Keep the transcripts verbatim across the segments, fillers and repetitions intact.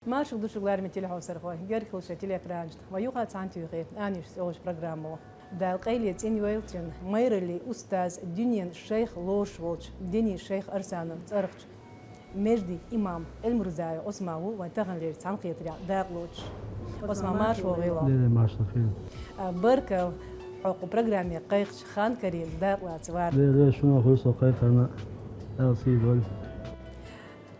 Маршал ду шуьга, лараме телехьовсархой, герхалуш шоай телеэкранашта. Вай юха цхьана туьйхи «Аннаш» оалача программо. Дала къайле цӀена йойла цун, майраллин устаз, дуьнен шайх лоруш волча, динан шайх Арсанан цӀерагӀча Междин имам Эльмурзаев Ӏусман ву вайн таханлерча цхьаьнакхетарехь дакъа лоцуш. Ӏусман, марша вогӀийла. Леле, марша хийла. А, баркалла, хьо кху программе кхайкхача, хан карийна дакъа лаца вар. Леле, шуна хуьлда со кхайкхарна, Дала сий дойла.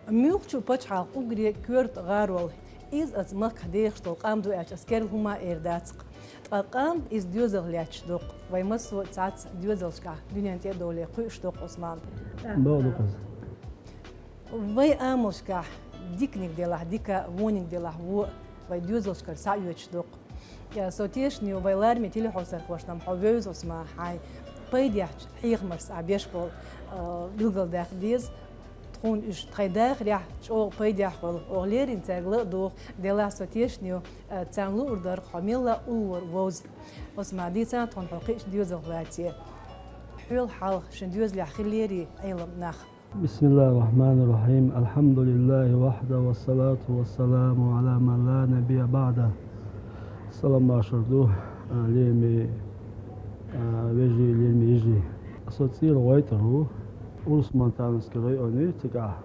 Муьлххачу пачхьалкхан уггаре коьрта гӀарол, иза оцу махкахь дехаш долу къам ду аьлча, аса керла хӀума а эр дац-кх. Ткъа къам иза доьзалх лаьтташ ду-кх. Вай массо а цхьацца доьзалшкахь дуьнен тӀе а довлий кхуьуш ду-кх, Ӏусман. Бакъду-кх иза. Вай амалшкахь диканиг делахь дика, вониг делахь во, вай доьзалшкара схьаоьцуш ду-кх. Э, со тешна ю, вай лараме телехьовсархошна-м хьо вевза, Ӏусман, хьайн пайдехьчу хьехамашца ахь беш болу, э, билгалдаккха деза. Тхуна уьш тхайн дахарехь чӀогӀа пайдехь хуьлу, оха леррина цаьрга ла а доху, делахь со тешна ю, э, царна луур дара хьо мелла а уллора вовза. Ӏусман, дийцахьа тхуна хьо кхиъча доьзалх лаций. Хьоьл хьалха шун доьзалехь хиллерий Ӏелам нах? بسم الله الرحمن الرحيم. الحمد لله وحده والصلاة والسلام على من لا نبي بعده. Салам-маршалла ду, а, лераме, а, вежарий, лераме йижарий. Со цӀера ГӀойтӀара ву. Урус-Мартановский район ю, цигахь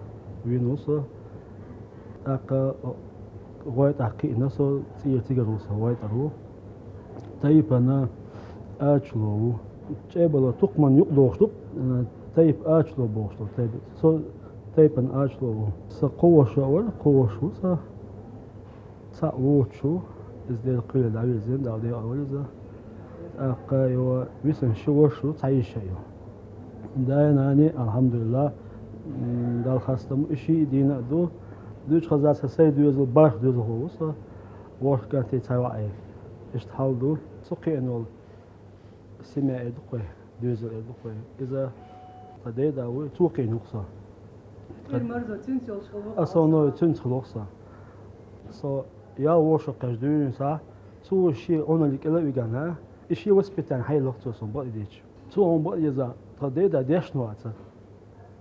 вина ву со. ТӀаккха ГӀойтӀахь кхиъна со, цӀера цигара ву со, ГӀойтӀара ву. Тайпана Ачалой ву. ЧӀебала тукхаман юкъа дохуш ду, э, тайпа Ачалой бохуш ду, тайпа. Со тайпана Ачалой ву. Сан кхо ваша а вара, кхо ваша ву сан. Цхьаъ воцуш ву, иза дера кхуьле дӀавирзина, Далла декъала вара иза. ТӀаккха йо, висина ши ваша ву, цхьа йиша а ю. Да а, нана а, алхьамдулиллахӀ, м, Далла хастам бу, и шиъ а дийна а ду. Дуьйцуш хазахь, сан сайн доьзал, бархӀ доьзалхо ву сан. ВорхӀ кӀант, цхьа йоӀ. Иштта хьал ду. Со кхиъна волу семья эр ду-кх вай, доьзал эр ду-кх вай. Иза тхан деда ву, цо кхиъна ву-кх со. Тхан... Цуьнан марзо цуьнца йолуш хилла ву-кх. Основной цуьнца хилла ву-кх со. Со ялх вовшахкхетча дуьйна схьа, цо шен Ӏуналлин кӀел а вигна, и шен воспитание хьайиллина-кх цо суна, бакъдерг дийцича. Цо хьуна, бакъдерг дийцича, тхан деда дешна вац.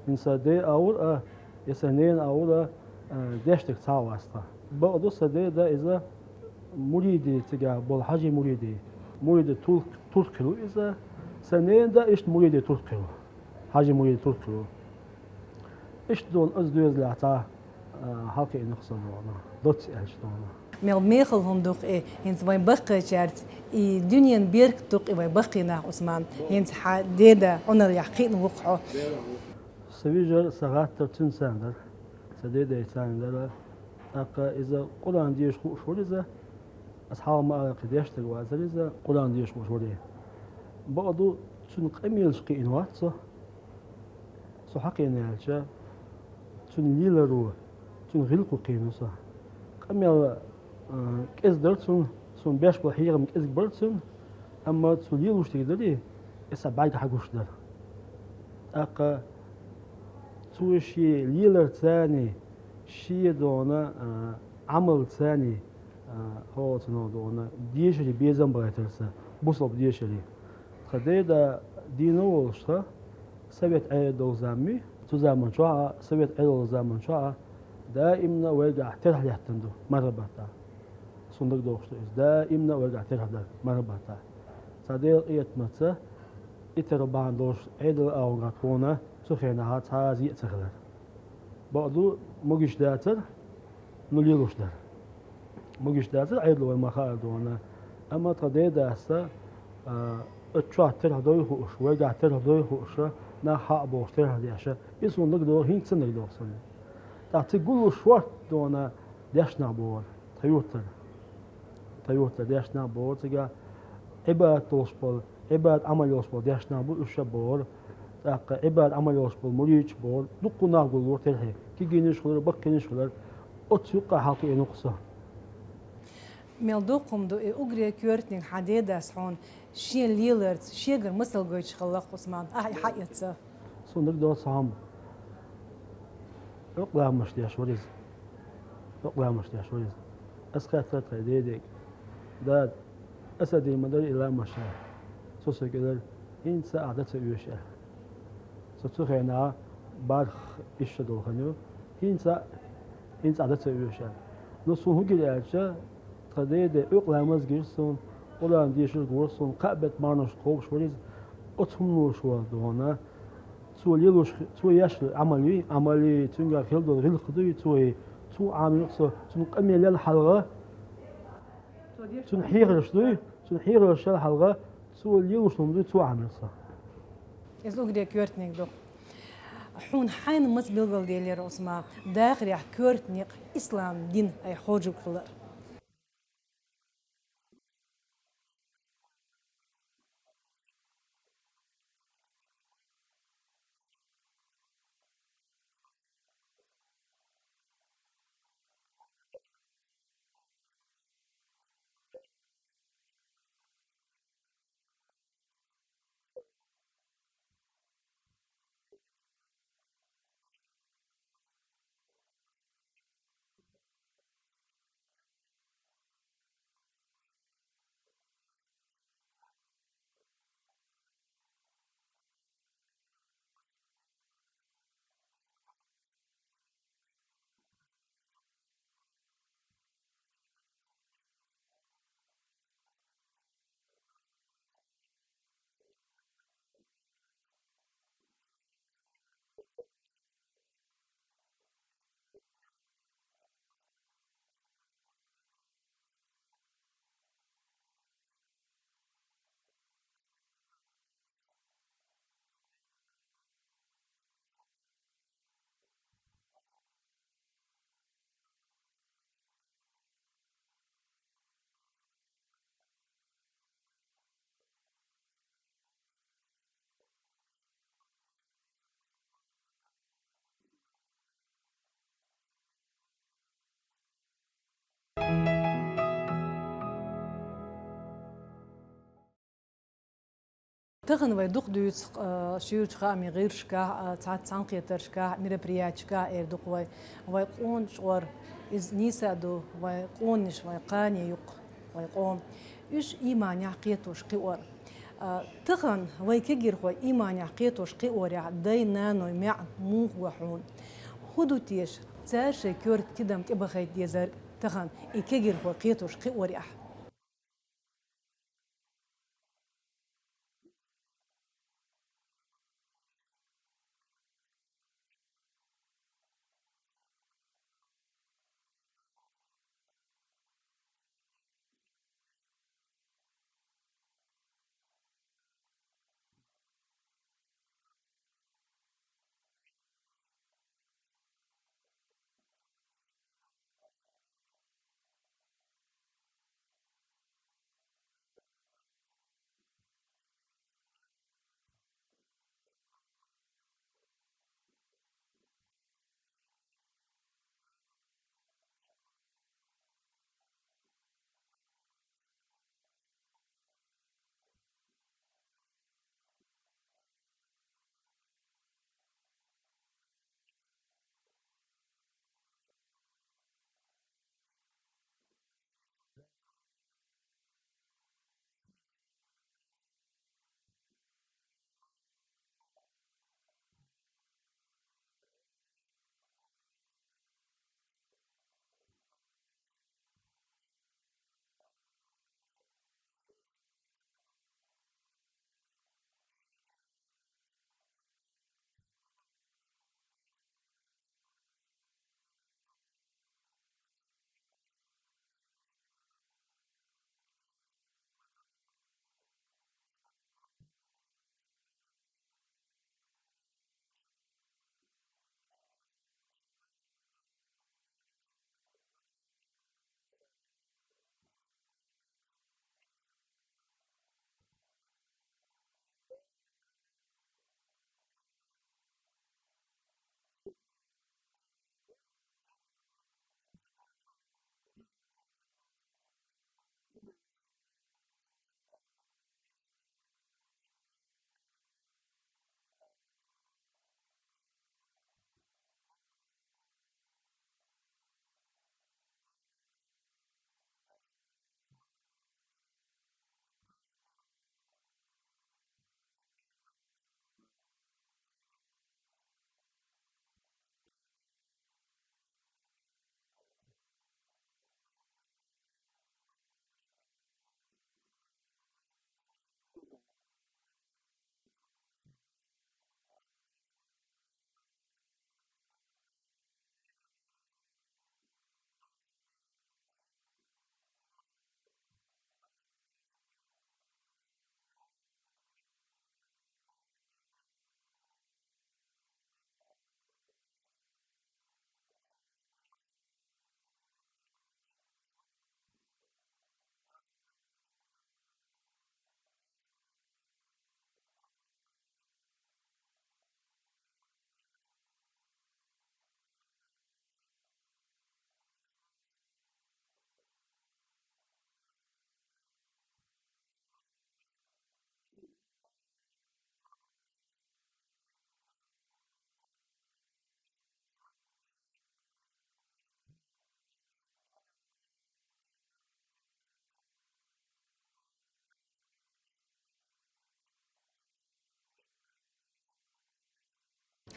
ХӀинца сан ден агӀор а, я сан ненан агӀор а, а, дешнарг цхьа а вац тхан. Бакъду, сан деда иза муридийн, цигахь болу хьажийн муридийн, муридийн турк, турк хилла ву иза. Сан ненан да иштта муридийн турк хилла ву. Хьажийн муридийн турк хилла ву. Иштта дуьйна оцу доьзалехь цхьа, а, хьалакхиъна-кх со дуьйна, доцца аьлча дуьйна. Мел мехала хӀума ду-кх и, хӀинца вайн баккхийчаьрца и дуьненан беркат ду-кх и вайн баккхий нах, Ӏусман. ХӀинца хьан деда Ӏуналлехь кхиъна ву-кх хьо. Сан вижар, сан гӀаттар цуьнца дара, сан дедайца дара. ТӀаккха иза Къуръан деша хууш вара иза. Аса хьалха ма-аллара, кхин дешнарг вацара иза, Къуръан деша хууш вара. Бакъду, цуьнан къамелаш кхиъна вац со. Со хьакхиъна аьлча, цуьнан леларо, цуьнан гӀиллакхо кхиъна ву со. Къамел, а, кӀезиг дара цуьнан, суна беш болу хьехам кӀезиг бара цуьнан, амма цо лелош дерг дарий, иза сан бӀаьргахь гуш дара. ТӀаккха цо шен леларца, шен дуьйна, а, Ӏамалца, а, хӀокху цунах дуьйна дешарийн безам байтар сан, бусалба дешарийн. Тхан деда дийна волуш тхан, совет Ӏедал долу зама, цу заман чохь а, совет Ӏедал долу заман чохь а, даимна вайгахь терахь лаьттина ду марханбаттахь. Суна дагадогӀуш ду иза, даимна вайгахь терахь дара марханбаттахь. Цхьа Делан къинхетамца, и тера бахьана долуш Ӏедал агӀонгахь тхуна цу хенахь цхьа а зе а ца хилира. Бакъду, могуш дацара, ну лелош дара. Могуш дацара Ӏедало, вай ма-хаъара дуьйна. Амма тхан дедас, а, оцу чохь терахь дой хууш, вайгахь терахь дой хууш, нах хьа а бохуш терахь деш, и суна дагадогӀу, хӀинца а дагадогӀу суна. ТӀаккха цига гуллуш шорта дуьйна дешна нах богӀура тхан юьртара. Тхан юьртара дешна нах богӀура цигахь, Ӏибадат долуш болу, Ӏибадат-Ӏамал йолуш болу дешна нах бу, уьш а богӀура. ТӀаккха Ӏибадат-Ӏамал йолуш болу муридаш богӀура, дуккха нах гуллура терахь, кегийнаш хуьлура, баккхийнаш хуьлура, оцу юккъехь хьалакхиъна ву-кх со. Мел дукха хӀума ду и уггаре коьртаниг хьан дедас хьуна шен леларца, шегара масал гойтуш хилла-кх, Ӏусман, ахь и хьаэцна. Суна дагадогӀу цхьа хӀума. Йокъаламаш деш вара иза. Йокъаламаш деш вара иза. Аса хаьттира тхан дедега: «Дада, аса дийр ма дара и ламаш?» Цо соьга элира: «ХӀинца а дан ца оьшу», — аьлла. Со цу хенахь бархӀ исс шо долу хан ю. «ХӀинца а, хӀинца а дан ца оьшу», — аьлла. Ну, суна хӀун гира аьлча, тха деда, Ӏуьйкъе ламаз гира суна, Къуръан дешар гора суна, кхаа бетта марханаш кхобуш вара иза, оцу хӀумано шу вара дона. Цо лелош, цо еш Ӏамал ю, Ӏамал ю, цуьнгахь хила долу гӀиллакх ду, цо, цо Ӏамийра со, цуьнан къамел яьлла хьалха, цуьнан хьехарш ду, цуьнан хьехарш яьлла хьалха, цо лелош хӀума ду, цо Ӏамийра со. Иза уггаре коьртаниг ду. Хьуна хьайна маца билгалделира, Ӏусман, дахарехь коьртаниг ислам дин айхьа хьожуг хилар? Тахана вай дукха дуьйцу, а, шуьйрачу хаамийн гӀирсашкахь, а, цхьацца цхьаьнакхетаршкахь, мероприятешкахь эр ду-кх вай, вай къона чкъор, иза нийса а ду, вай къонанаш, вай кхане ю-кх вай къоман. Уьш ийманехь кхетош кхиор. А, тахана вай кегийрхой ийманехь кхетош кхиорехь дай-наной маьӀна муха го хьуна? ХӀун ду теша, цара шайн коьрта тидам тӀебахийта дезарг тахана и кегийрхой кхетош кхиорехь?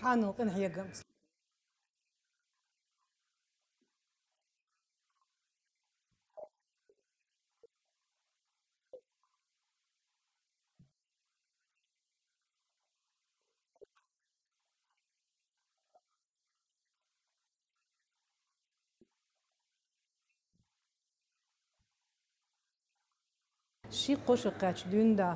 Хьанал къинхьегамца. Ши кхо шу кхаьчча дуьнда,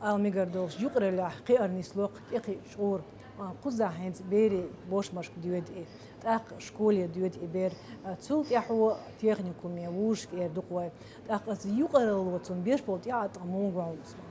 ала мегар долуш, юкъараллехь кхиар нисло-кх тӀекхиъча чкъура. А, кхузахь хӀинца берийн бошмашка доьду и, тӀаккха школе доьду и бер. А, цул тӀаьхьа техникуме, вузашка эр ду-кх вай. ТӀаккха оцу юкъаралло цунна беш болу тӀеӀаткъам муха гу хьуна, Усман?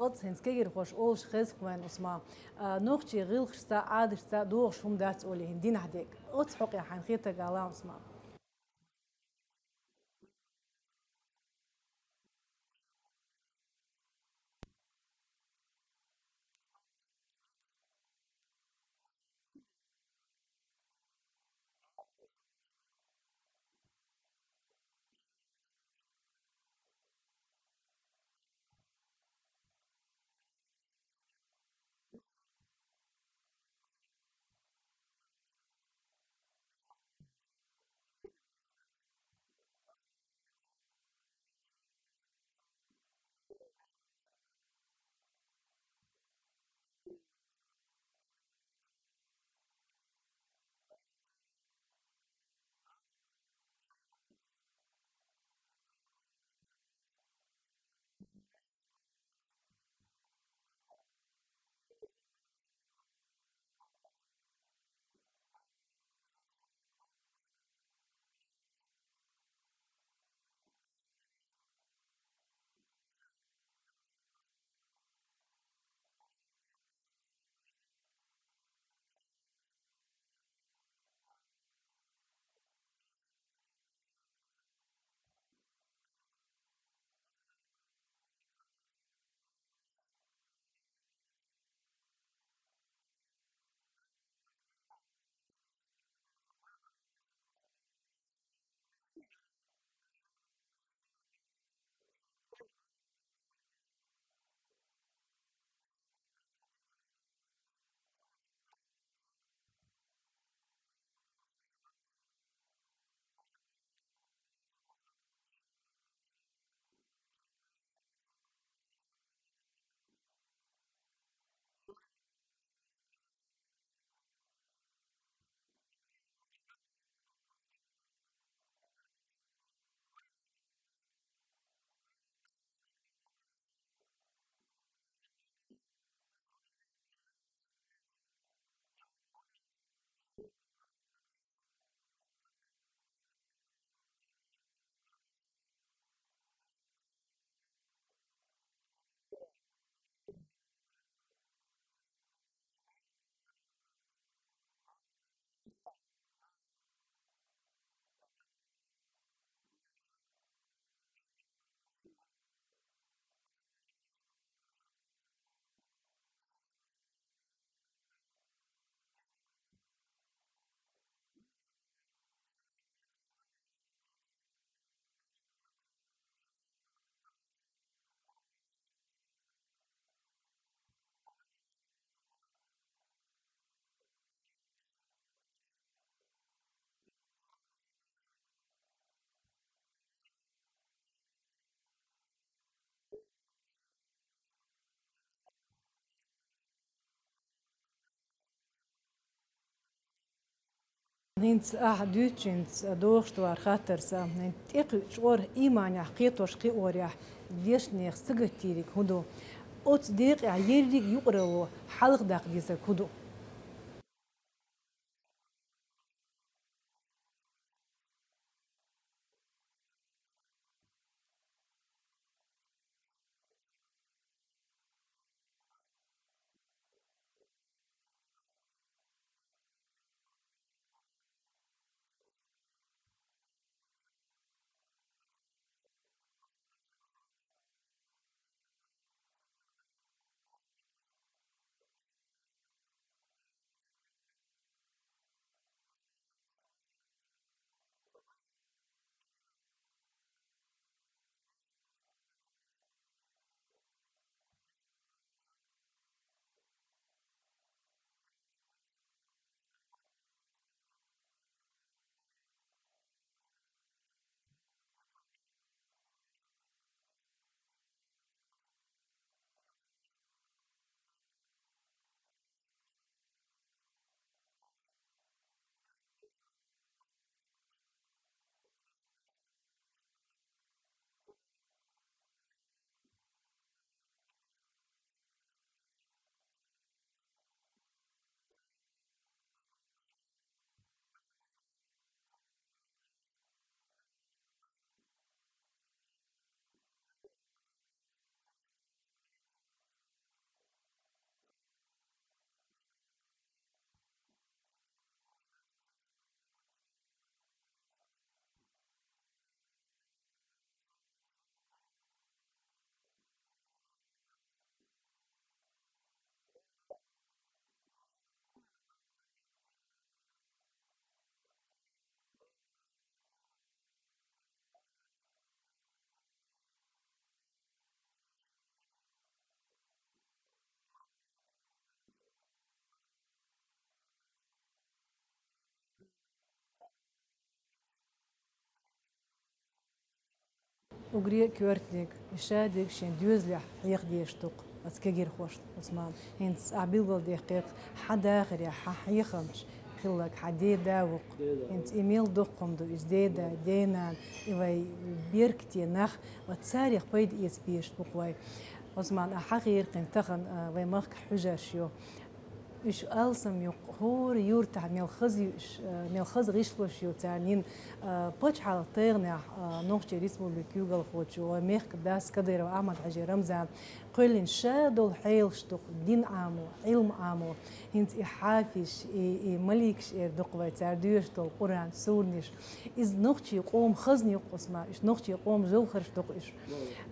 Оцу хӀинца кегийрхоша олуш хеза-кх вайн, Усман, а, нохчийн гӀиллакхашца, Ӏадаташца догӀуш хӀума дац олий хӀинца динахь дерг. Оцу хьокъехь хьайна хетарг ала, Усман. ХӀинца ахьа дуьйцучуьнца догӀуш ду хаттар са. ТӀекхуьу чкъор ийманехь кхетош кхиорехь, дешнех сагатдийриг хӀун ду? Оцу декъехь ерриг юкъаралло хьалха даккха дезарг хӀун ду? Уггаре а коьртаниг, шадерг шен доьзалехь хьеха дезаш ду-кх оцу кегирхошна, Ӏусман. ХӀинца ахь билгалдаьккхира-кх, хьан дахарехь, хьан хьехамча хилларг хьан ден да ву-кх. ХӀинца и мел доккха хӀума ду иза, ден да, ден нана, и вай беркате нах, вай царех пайда эца безаш бу-кх вай. Ӏусман, ахь хьахийра-кх тахана, а, вай махкахь хьуьжарш ю. Уьш алсам ю-кх, хӀора юьртахь мел хаза ю уьш, э, мел хаза гӀишлош ю царна йина, э, пачхьалкхан тайгӀанехь, э, Нохчийн Республикан куьйгалхочо, вай мехкан дас Кадыров Ахьмад-Хьаьжин Рамзана кхоьллина ша долу хьелаш ду-кх, дин Ӏамо, Ӏилма Ӏамо. ХӀинца и хьафизаш, и, и маликаш эр ду-кх вай, цара доьшуш долу Къуръан, сурнаш. Иза нохчийн къоман хазна ю-кх, Ӏусман, уьш нохчийн къоман жовхӀарш ду-кх уьш.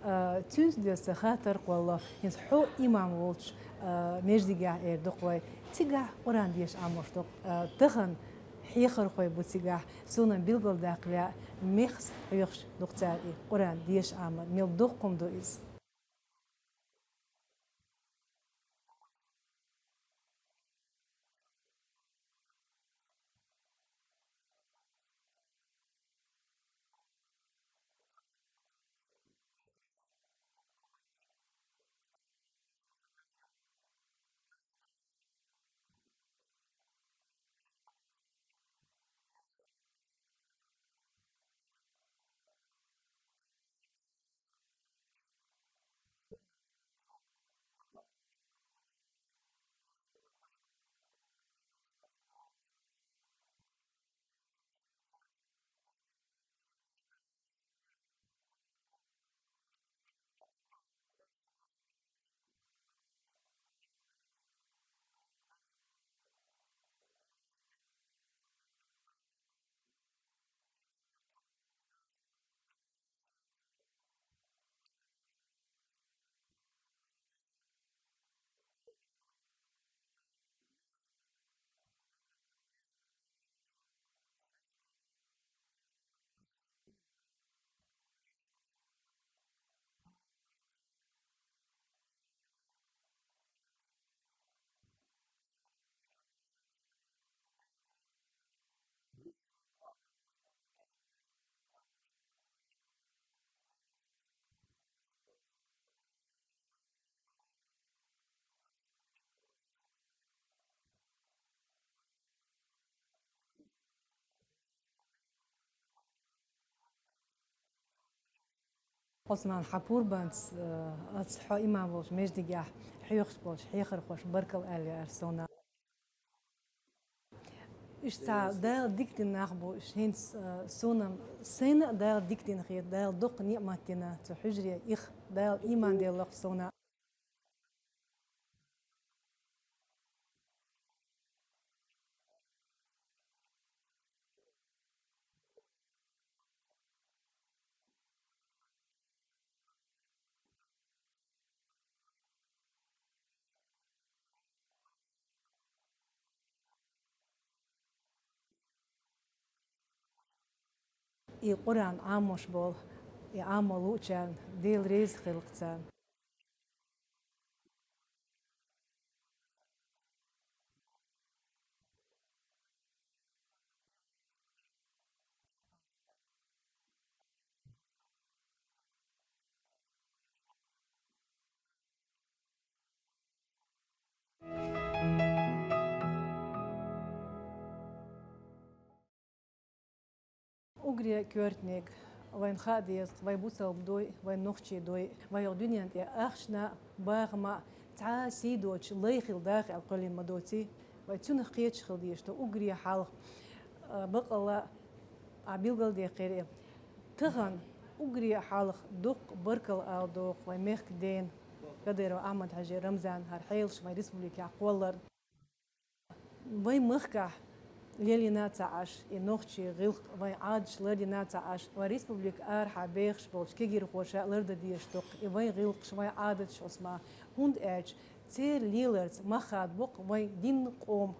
Э, цуьнца доьзна сан хаттар кхоллало, хӀинца хьо имам волчу а, междигехь эр ду-кх вай, цигахь Къуръан деша Ӏамош ду-кх, а, тахана хьехархой бу цигахь, суна билгалдаккха лаьа, мехса хьоьхуш ду-кх цара и Къуръан деша Ӏамор, мел доккха хӀума ду иза. Ӏусман, хьа пурбанца, э, аса хьо имам волча маьждигехь хьоьхуш болча хьехархошка баркалла ала веара суна. Уьш цхьа Дала дика дина нах бу, уьш хӀинца, э, суна, сайна а Дала дика дина хета, Дала дукха ниӀмат дина цу хьуьжаре, их Дала иман делла-кх суна. И Къуръан Ӏамош болу, и Ӏамо луучарна Дела реза хилла-кх царна. Уггаре коьртаниг, вайна хаа деза-кх, вай бусалба дуй, вай нохчий дуй, вай йолу дуьнен тӀе ахчана а, бахама а, цхьа а сий доцуш лай хилла даха аьлла кхоьллина ма доций, вай цунах кхеташ хила дезаш ду уггаре хьалха, а, бакъалла а, билгалдаьккхира и. Тахана уггаре хьалха дуккха баркалла ала догӀу вайн мехкан дена, Кадыров Ахьмад-Хьаьжин Рамзана, хӀара хьелаш вайн республикехь кхолларна. Вайн махкахь лелийна а ца Ӏаш, и нохчийн гӀиллакх, вайн Ӏадаташ лардина а ца Ӏаш, вайн республика арахьа бехаш болчу кегийрхоша а лардан дезаш ду-кх и вайн гӀиллакхаш, вайн Ӏадаташ, Ӏусман, хӀунда аьлча церан леларца мах хадабо-кх вайн динан къоман.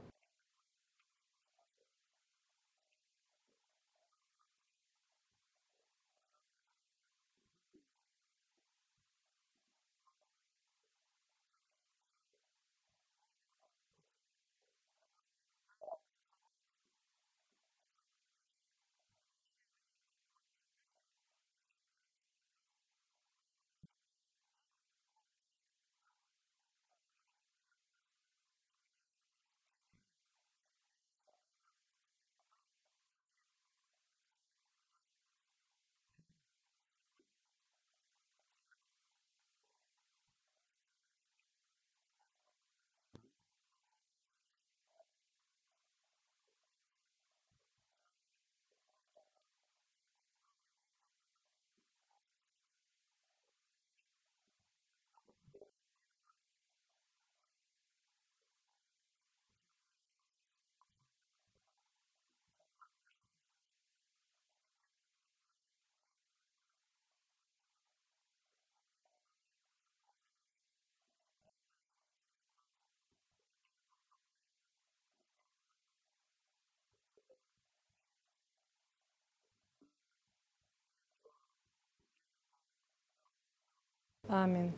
Амин.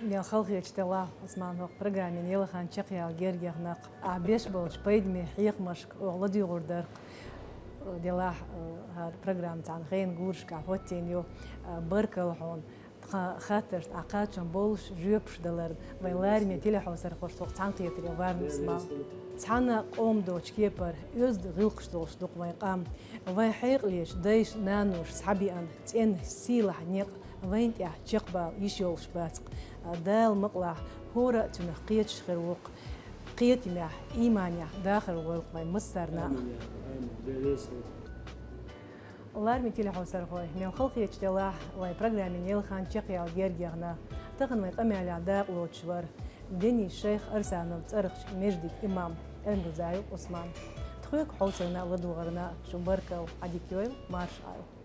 Дела халахеташ делахь, Ӏусман, хӀокху программин йолу хан чекхъяла герга яхна-кх. Ахь беш болчу пайдаме хьехамашка оха ладуьйгӀур дара-кх. Делахь, э, хӀара программа цхьана хенан гурашкахь хӀоттийна ю, э, баркалла хьуна. Тхан хаттаршна ахь кхачам болуш жоьпаш даларна, вайн лараме телехьовсархошца цхьаьнакхетаре варна, Ӏусман. Цхьана къоман доцчу кепара оьзда гӀиллакхаш долуш ду-кх вайн къам. Вайн хьекъалечу дайша, наноша схьабеана цӀена сийлахь некъ вайна тӀехь чекхбала йиш йолуш бац-кх. Дала мукъалахь, хӀора а цуьнах кхеташ хир ву-кх. Кхетамехь, ийманехь дахар войла-кх вайн массарна а. Амин, я Рабби, амин. Дела реза хуьлда. Лараме телехьовсархой, мел халахеташ делахь, вайн программин йолу хан чекхъяла герга яхна. Тахана вайн къамелехь дакъа лоцуш вара Денис-шайх Арсанов цӀарахчу маьждиган имам Эльмурзаев Ӏусман. Тхоьга хьовсарна а, ладогӀарна а шун баркалла, Ӏадика йойла, марша Ӏойла.